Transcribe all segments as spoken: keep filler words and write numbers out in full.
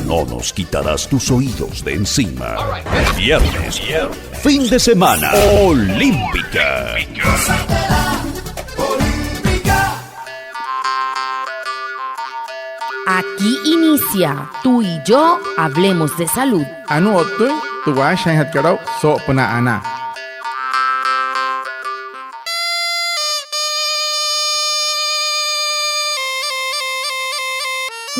No nos quitarás tus oídos de encima. Viernes, fin de semana, Olímpica. Aquí inicia Tú y yo hablemos de salud. Anuu o'ttüin tü waashajaainjatkat aa'u soo'opünaa anaa.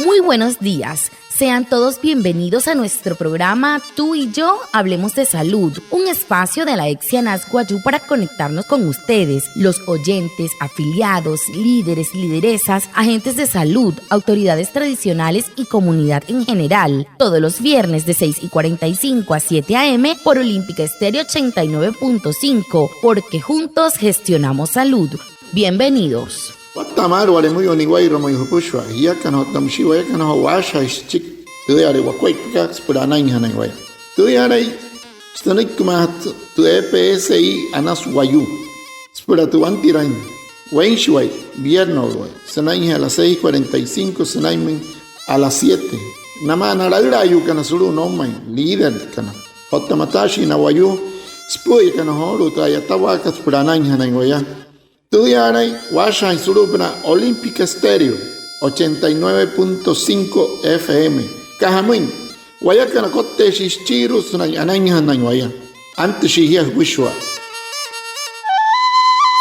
Muy buenos días. Sean todos bienvenidos a nuestro programa Tú y yo hablemos de salud, un espacio de la EPSI Anas Wayuu para conectarnos con ustedes, los oyentes, afiliados, líderes, lideresas, agentes de salud, autoridades tradicionales y comunidad en general. Todos los viernes de seis y cuarenta y cinco a siete a. m. por Olímpica Estéreo ochenta y nueve punto cinco, porque juntos gestionamos salud. Bienvenidos. Watta'a maalü wale müyuu niwa'irua mayuu jüpüshua jiakana otta müshii wayakana joo waashajaain süchiki tüüyale wakuaippakat süpüla anainjanain waya. Tüüyalai sünüikimaajatü tü EPSI Anas Wayuu süpüla tü wantiraain weinshiwai viernes o'uwai sünainjee a las seis cuarenta y cinco sünainmüin a las siete. Namaa na laülaayuukana sulu'u noumain, líderkana otta mataashii na wayuu süpü'üyakana joolu'u tü a'yatawaakat süpüla anainjanain waya. Tüüyaalain waashajaain sulu'upünaa Olímpica Estéreo ochenta y nueve punto cinco FM. Aka jamüin, wayakana kotteeshii süchiirua sünain anainjanain waya. Antüshii jia jüpüshua.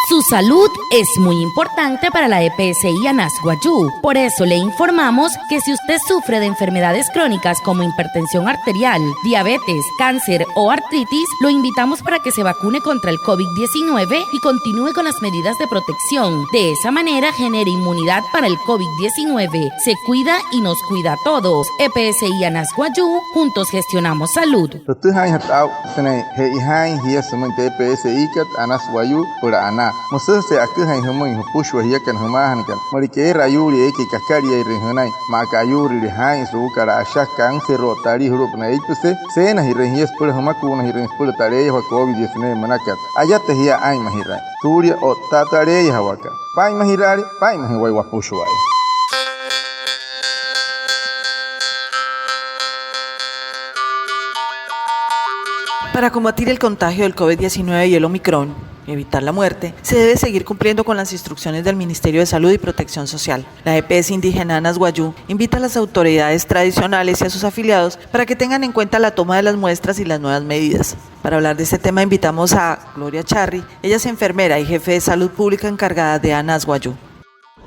Su salud es muy importante para la EPSI Anas Wayuu. Por eso le informamos que si usted sufre de enfermedades crónicas como hipertensión arterial, diabetes, cáncer o artritis, lo invitamos para que se vacune contra el COVID diecinueve y continúe con las medidas de protección. De esa manera genere inmunidad para el COVID diecinueve. Se cuida y nos cuida a todos. EPSI Anas Wayuu, juntos gestionamos salud. Tütüjaainjatü aa'u sünain che'ojaain jia sümüin tü EPSIkat Anas Wayuu süpüla anaa. Müsüjese aküjain jümüin jüpüshua jiakana jümaajanakana. Müleka eere ayuulia eekai kakaliairüin jünain, maa aka ayuulire jaa'in suukalaa, asha, cáncer otta alii julu'upünaa eipüse, seenajirüin jia süpüla jümakuunajirüin süpüla tü aleeyajawaa COVID diecinueve münakat. Ayata jia aa'inmajiraain suulia otta tü aleeyajawaakat. Paa'inmajiraale, paa'inmajüin waya wapüshua'aya. Para combatir el contagio del COVID diecinueve y el Omicron y evitar la muerte, se debe seguir cumpliendo con las instrucciones del Ministerio de Salud y Protección Social. La EPS indígena Anas Wayuu invita a las autoridades tradicionales y a sus afiliados para que tengan en cuenta la toma de las muestras y las nuevas medidas. Para hablar de este tema invitamos a Gloria Charri, ella es enfermera y jefe de salud pública encargada de Anas Wayuu.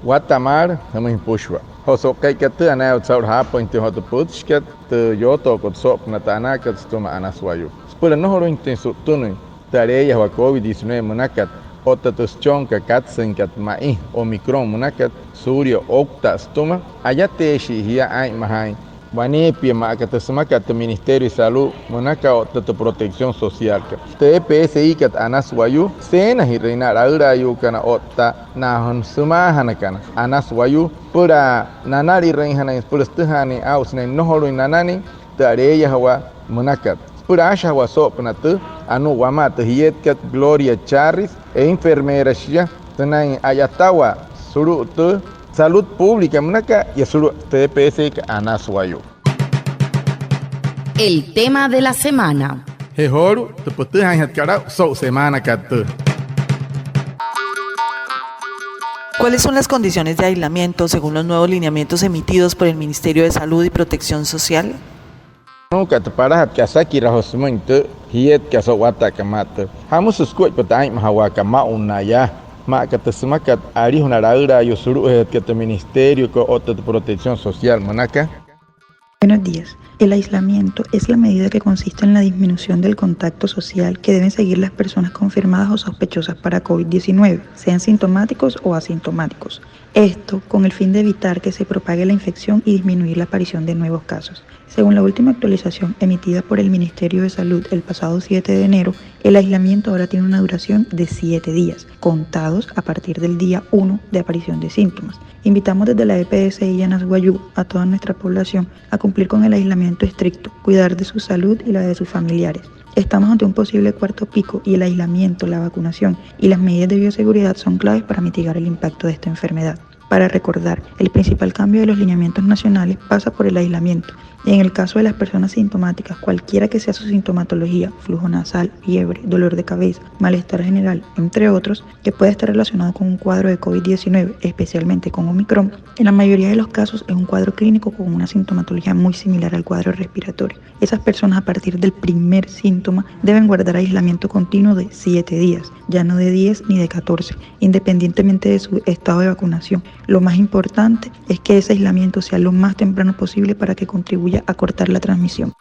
Watta'a maalü jümüin jüpüshua. Joo so'u ka'ikat tüü, anayaawatse saa'u jaapüinjatüin joo tü pütchikat, tü yootookot soo'opünaa tü anaakat sütüma Anas Wayuu süpüla nnojolüinjatüin su'ttünüin tü aleeyajawaa COVID diecinueve münakat otta tü süchonkat katsüinkat ma'i Omicron münakat suulia ouktaa sütüma. Ayateeshii jia aa'inmajaain waneepia maa aka tü sümakat tü Ministerio de Salud münaka otta tü Protección Socialka. Tü EPSIkat Anas Wayuu, seenajirüin na laülaayuukana otta na sümaajanakana Anas Wayuu süpüla nanalirüinjanain, süpüla sütüjaanüin aa'u sünain nnojolüin nananüin tü aleeyajawaa münakat. Süpüla aashajawaa soo'opünaa tüü, anuu wamaa tü jietkat Gloria Charris, enfermera shia sünain a'yatawaa sulu'u tü salud pública münaka yaa sulu'u tü EPSIkat Anas Wayuu. El tema de la semana. Je joolu'u tü pütüjaainjatkat aa'u so'u semaanakat tüü. ¿Cuáles son las condiciones de aislamiento según los nuevos lineamientos emitidos por el Ministerio de Salud y Protección Social? Nuuka tü palajatkat asakiraa joo sümüin tü jietkat so'u watta'akat maa tüü. ¿Jamüsü sukuaippa tü aa'inmajawaakat maa'u naya? Maa aka tü sümakat alijuna laülaayuu sulu'ujeejatkat tü ministeriokat otta tü protección social münaka. Buenos días. El aislamiento es la medida que consiste en la disminución del contacto social que deben seguir las personas confirmadas o sospechosas para COVID diecinueve, sean sintomáticos o asintomáticos. Esto con el fin de evitar que se propague la infección y disminuir la aparición de nuevos casos. Según la última actualización emitida por el Ministerio de Salud el pasado siete de enero, el aislamiento ahora tiene una duración de siete días, contados a partir del día uno de aparición de síntomas. Invitamos desde la EPSI Anas Wayuu a toda nuestra población a cumplir con el aislamiento estricto, cuidar de su salud y la de sus familiares. Estamos ante un posible cuarto pico y el aislamiento, la vacunación y las medidas de bioseguridad son claves para mitigar el impacto de esta enfermedad. Para recordar, el principal cambio de los lineamientos nacionales pasa por el aislamiento, En el caso de las personas sintomáticas, cualquiera que sea su sintomatología, flujo nasal, fiebre, dolor de cabeza, malestar general, entre otros, que puede estar relacionado con un cuadro de covid diecinueve, especialmente con Omicron, en la mayoría de los casos es un cuadro clínico con una sintomatología muy similar al cuadro respiratorio. Esas personas a partir del primer síntoma deben guardar aislamiento continuo de siete días, ya no de diez ni de catorce, independientemente de su estado de vacunación. Lo más importante es que ese aislamiento sea lo más temprano posible para que contribuya a cortar la transmisión.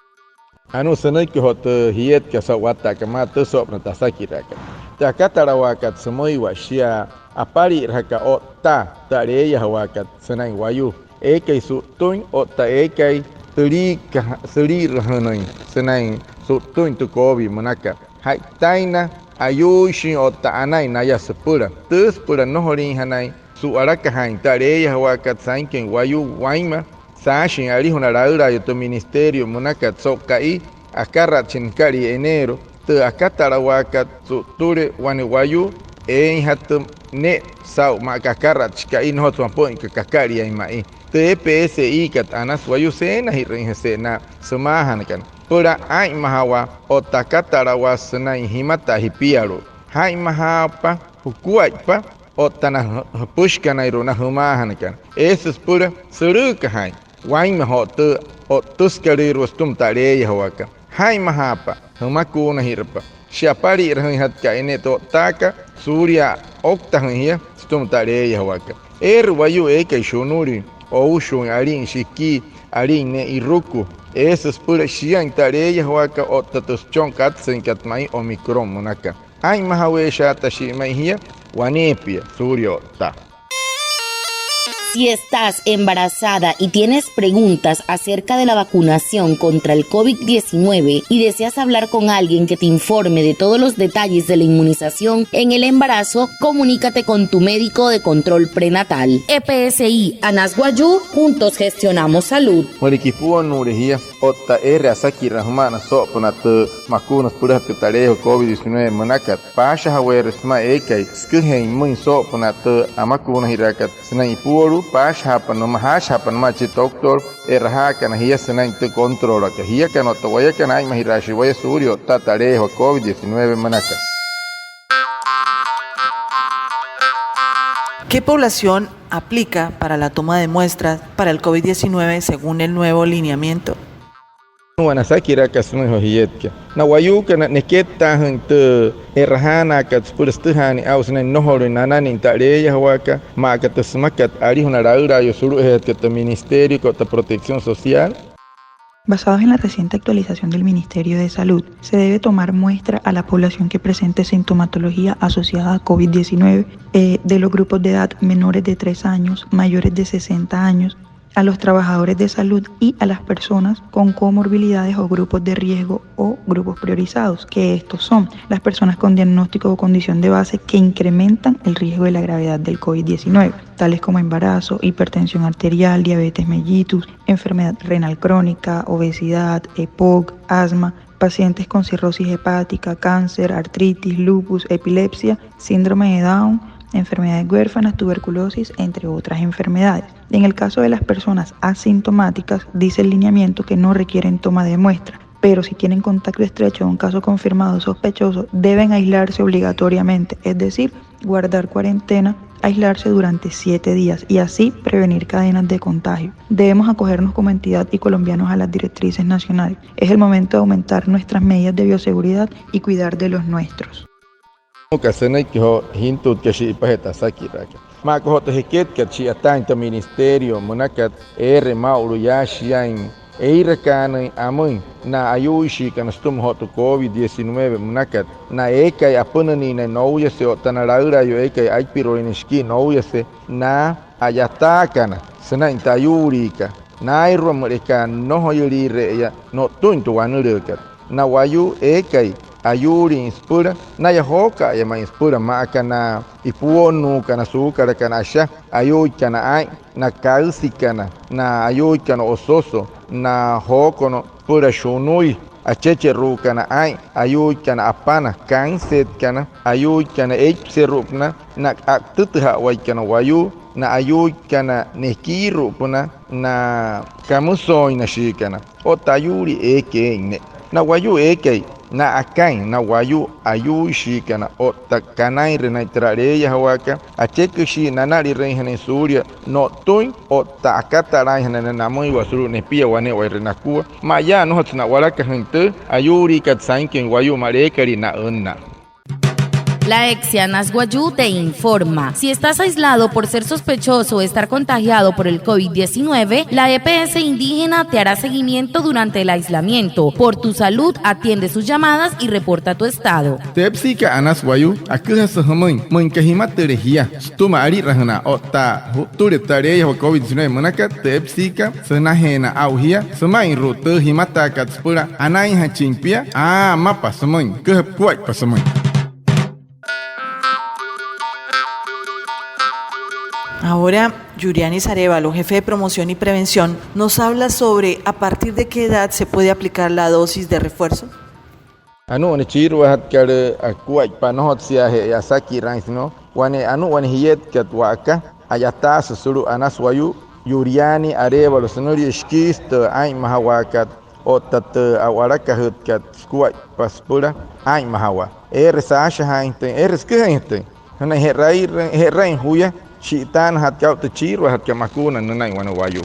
Anuu sünüiki joo tü jietkat so'u watta'akat maa tüsü soo'opünaa tü asakiraakat. Tü akatalawaakat sümüiwa shia apalirajaka otta tü aleeyajawaakat sünain wayuu eekai su'ttüin otta eekai süliika, sülirajünüin sünain su'ttüin tü covid münakat. Ja'itaina ayuuishin otta anain naya süpüla, tü süpüla nnojoliinjanain su'walakajaain tü aleeyajawaakat sainküin wayuu wainma saashin alijuna laülaayuu tü ministerio münakat so'u ka'i akaratshi nükalia enero. Tü akatalawaakat su'ttüle wane wayuu eeinjatü ne'e saa'u maa aka akaratshi ka'i, nnojotsü mapü'üinka kakaliain ma'i. Tü E P S I kat Anas Wayuu seenajirüinjase'e na sümaajanakana süpüla aa'inmajawaa otta akatalawaa sünain jimataa jipialu'u. Jaa'inmajaapa jukuaippa otta na jüpüshikanairua na jümaajanakana, eesü süpüla sülüükajaain wainma joo tü o'ttüsükalüirua sütüma tü aleeyajawaakat. Jaa'inmajaapa jümakuunajirapa, shia apalirajüinjatka'a ne'e tü o'ttaakat suulia ouktajüin jia sütüma tü aleeyajawaakat. Eere wayuu eekai shunulin, oushuuin, alin shikii, alin ne'iruku, eesü süpüla shiain tü aleeyajawaakat otta tü süchon katsüinkat ma'i Omicron münakat. Aa'inmajaweeshaata shia ma'i jia waneepia suulia o'ttaa. Si estás embarazada y tienes preguntas acerca de la vacunación contra el covid diecinueve y deseas hablar con alguien que te informe de todos los detalles de la inmunización en el embarazo, comunícate con tu médico de control prenatal. E P S I Anas Wayuu, juntos gestionamos salud. Müleka ipuonnuule jia otta eere asakiraa jümaa na soo'opünaa tü makuuna süpülajatkat tü aleeyajawaa covid diecinueve münakat, paashajaweerü sümaa eekai süküjeein pümüin soo'opünaa tü amakuunajiraakat sünain ipuolu'u, paashajaapa nümaa, jaashajaapa nümaa chi doctor e'rajaakana jia sünain tü controlkat. Jiakana otta wayakana, aa'inmajiraashii waya suulia o'ttaa tü aleeyajawaa covid diecinueve münakat. ¿Qué población aplica para la toma de muestras para el covid diecinueve según el nuevo lineamiento? Anuu wane asakiraakat sümüin joo jietkat. Na wayuukana nekettaajüin tü e'rajaanaakat süpüla sütüjaanüin aa'u sünain nnojolüin nananüin tü aleeyajawaakat, maa aka tü sümakat alijuna laülaayuu sulu'ujeejatkat tü ministeriokat otta Protección Social. Basados en la reciente actualización del Ministerio de Salud, se debe tomar muestra a la población que presente sintomatología asociada a covid diecinueve, eh, de los grupos de edad menores de tres años, mayores de sesenta años, a los trabajadores de salud y a las personas con comorbilidades o grupos de riesgo o grupos priorizados, que estos son las personas con diagnóstico o condición de base que incrementan el riesgo de la gravedad del covid diecinueve, tales como embarazo, hipertensión arterial, diabetes mellitus, enfermedad renal crónica, obesidad, EPOC, asma, pacientes con cirrosis hepática, cáncer, artritis, lupus, epilepsia, síndrome de Down, enfermedades huérfanas, tuberculosis, entre otras enfermedades. En el caso de las personas asintomáticas, dice el lineamiento que no requieren toma de muestra, pero si tienen contacto estrecho de un caso confirmado o sospechoso, deben aislarse obligatoriamente, es decir, guardar cuarentena, aislarse durante siete días y así prevenir cadenas de contagio. Debemos acogernos como entidad y colombianos a las directrices nacionales. Es el momento de aumentar nuestras medidas de bioseguridad y cuidar de los nuestros. Anuu aka sünüiki joo jintutkat shi'ipajee tü asakiraakat. Maa aka joo tü jeketkat shi'yataain tü ministerio münakat, eere maa'ulu yaa shiain eirakaanüin amüin na ayuuishiikana sütüma joo tü covid diecinueve münakat, na eekai apününiinai nouyase otta na laülaayuu eekai aipirulüinüin shikii nouyase, na a'yataakana sünain tü ayuuliikat, naa'irua müleka nnojoyüliire'eya no'ttüin tü wanülüükat. Na wayuu eekai ayuulin süpüla, naya jooka'aya ma'i süpüla, maa aka na ipuonnuukana suukalakana asha ayuuikana aa'in, na kaüsikana, na ayuuikana ososo, na jookona süpüla shunui, achecheruukana aa'in, ayuuikana apana, kansetkana, ayuuikana eipseru'upünaa, na a'ttütüja'awaikana wayuu, na ayuuikana nekiiru'upünaa, na kamüsooinashiikana otta ayuulii eekai eein ne'e. Na wayuu eekai na'akain, na wayuu ayuuishiikana otta kanainre naa'in tü aleeyajawaakat, acheküshii nanalirüinjanain suulia no'ttüin otta akatalaainjanain namüiwa sulu'u nepia wane'ewai nakua. Mayaa, nnojotsü na'walakajüin tü ayuuliikat sainküin wayuu maleekalia na'ünnaa. La EPSI Anas Wayuu te informa. Si estás aislado por ser sospechoso o estar contagiado por el covid diecinueve, la EPS indígena te hará seguimiento durante el aislamiento. Por tu salud, atiende sus llamadas y reporta tu estado. Tü EPSIkat Anas Wayuu, aküjasü jümüin müin aka jimatüle jia sütüma alirajünaa otta ju'ttüle tü aleeyajawaa covid diecinueve münakat, tü EPSIkat sünajeena aa'u jia süma'inru'u tü jimataakat süpüla anainjachin pia. Aa, mapa sümüin, aküja pukuaippa sümüin. Ahora, Yurianis Arévalo, jefe de promoción y prevención, nos habla sobre a partir de qué edad se puede aplicar la dosis de refuerzo. Anuu wane chiiruajatkalü akuaippa, nnojotsü shia'aya asakiraain, sino wane, anuu wane jietkat wa'aka, a'yataasü sulu'u Anas Wayuu, Yuriani Arévalo, sünülia shikiisü tü aa'inmajawaakat otta tü a'walakajütkat sukuaippa süpüla aa'inmajawaa. Eere saashajaainjatüin, eere süküjainjatüin sünain je'rairüin, je'rain juya shi'itaanajatkat aa'u tü chiiruajatkat makuuna nünain wane wayuu.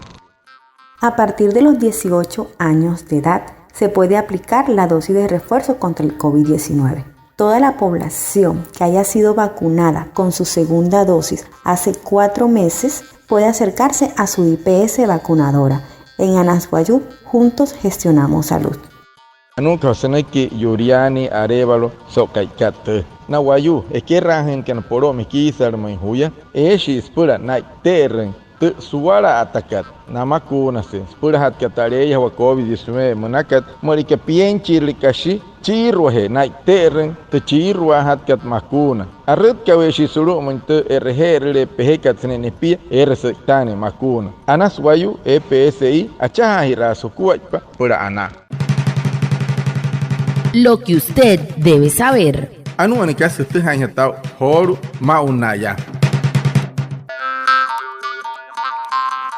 A partir de los dieciocho años de edad, se puede aplicar la dosis de refuerzo contra el covid diecinueve. Toda la población que haya sido vacunada con su segunda dosis hace cuatro meses puede acercarse a su IPS vacunadora. En Anas Wayuu, juntos gestionamos salud. Anuuka joo sünüiki Yuriani Arévalo so'u ka'ikat tüü. Na wayuu ekeraajüinkana poloo mekiisalümüin juya, eeshii süpüla na'ite'erüin tü suwala'atakat namakuunase süpülajatkat tü aleeyajawaa covid diecinueve münakat, müleka pienchirüle kashi chiiruajee na'ite'erüin tü chiiruajatkat makuuna. Arütkaweeshii sulu'umüin tü e'reje'erüle pejekat sünain nepia eere sü'itaanüin makuuna. Anas Wayuu, EPSI, achajaajiraasü jukuaippa süpüla anaa. Lo que usted debe saber. Anuu wane kasa jütüjaainjatü aa'u joolu'u maa'ulu yaa.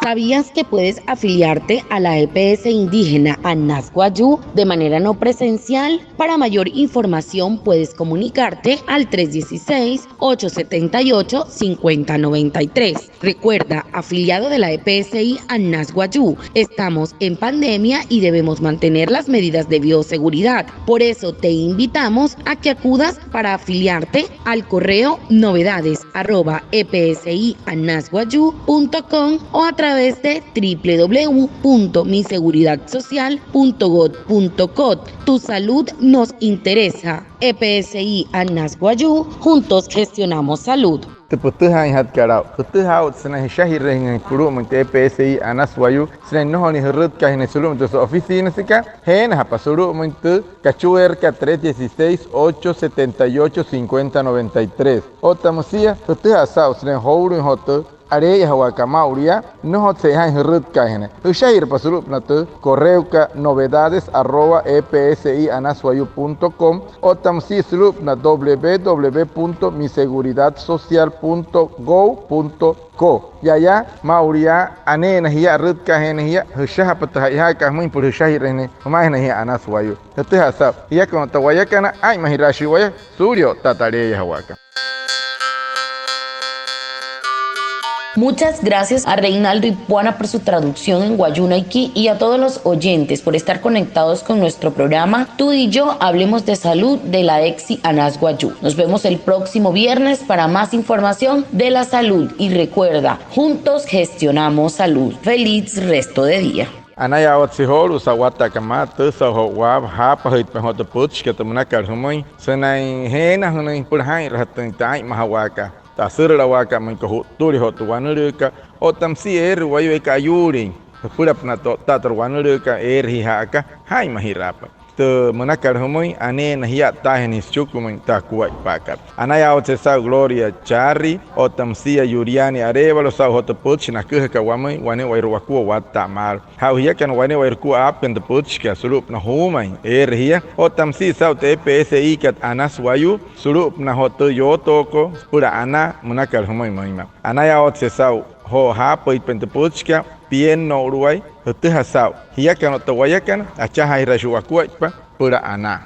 ¿Sabías que puedes afiliarte a la EPS indígena Anas Wayuu de manera no presencial? Para mayor información puedes comunicarte al tres dieciséis, ocho setenta y ocho, cincuenta noventa y tres. Recuerda, afiliado de la EPSI Anas Wayuu, estamos en pandemia y debemos mantener las medidas de bioseguridad. Por eso te invitamos a que acudas para afiliarte al correo novedades arroba epsianaswayuu punto com o a través de w w w punto miseguridadsocial punto gov punto co. Tu salud nos interesa. EPSI Anas Wayuu, juntos gestionamos salud. Tü pütüjaainjatkat aa'u, jütüjaa aa'ut sünain jüshajirüinjanain sulu'umüin tü EPSI Anas Wayuu sünain nnojolüin jürütkaajünain sulu'umüin tü oficinasükat. Jeenajapa sulu'umüin tü kachueerakat tres dieciséis, ocho setenta y ocho, cincuenta noventa y tres. Otta müsia jütüjaa saa'u sünain jouluin joo tü aleeyajawaakat maa'ulu yaa, nnojotsü che'ojaain jürütkaajünain. Jüshajirapa sulu'upünaa tü correokat novedades arroba epsianaswayuu punto com otta müsia sulu'upünaa w w w punto miseguridadsocial punto gov punto co. Ya'aya maa'ulu yaa, aneena jia, arütkaajeena jia. Jüshajapa tü ja'ijaakat jümüin süpüla jüshajirüinjanain jümaainjanain jia Anas Wayuu. Jütüjaa saa'u, jiakana otta wayakana, aa'inmajiraashii waya suulia o'ttaa tü aleeyajawaakat. Muchas gracias a Reinaldo Ipuana por su traducción en wayuunaiki y a todos los oyentes por estar conectados con nuestro programa Tú y yo hablemos de salud de la EPSI Anas Wayuu. Nos vemos el próximo viernes para más información de la salud. Y recuerda, juntos gestionamos salud. Feliz resto de día. Anayaawatse joolu'u sa'wataakat maa tüü saa'u joo waapajüitpain joo tü pütchikat tü münakat jümüin sünain jeenajünüin süpüla jaa'inrajatüin tü aa'inmajawaakat, tü asürülawaakat, müinka ju'ttüle joo tü wanülüükat otta müsia eere wayuu eekai ayuulin süpülapünaa to'ttaa tü wanülüükat eere jia ja'aka, jaa'inmajiraapa. tü münakat jümüin, aneena jia'ttaajünüin süchikimüin tü akuaippaakat. Anayaawatse saa'u Gloria Charri, otta müsia Yuriani Arevalo, saa'u joo tü pütchi naküjakat wamüin wane'ewai wakua watta'a maalü. Jaa'u jiakana wane'ewai wakua aapakana tü pütchikat sulu'upünaa juumain eere jia, otta müsia saa'u tü EPSI-kat Anas Wayuu sulu'upünaa joo tü yootookot süpüla anaa münakat jümüin müinma. Anayaawatse saa'u joo jaapüitpain tü pütchikat pienno'uluwai, jütüjaa saa'u jiakana otta wayakana achajaajiraashii wakuaippa süpüla anaa.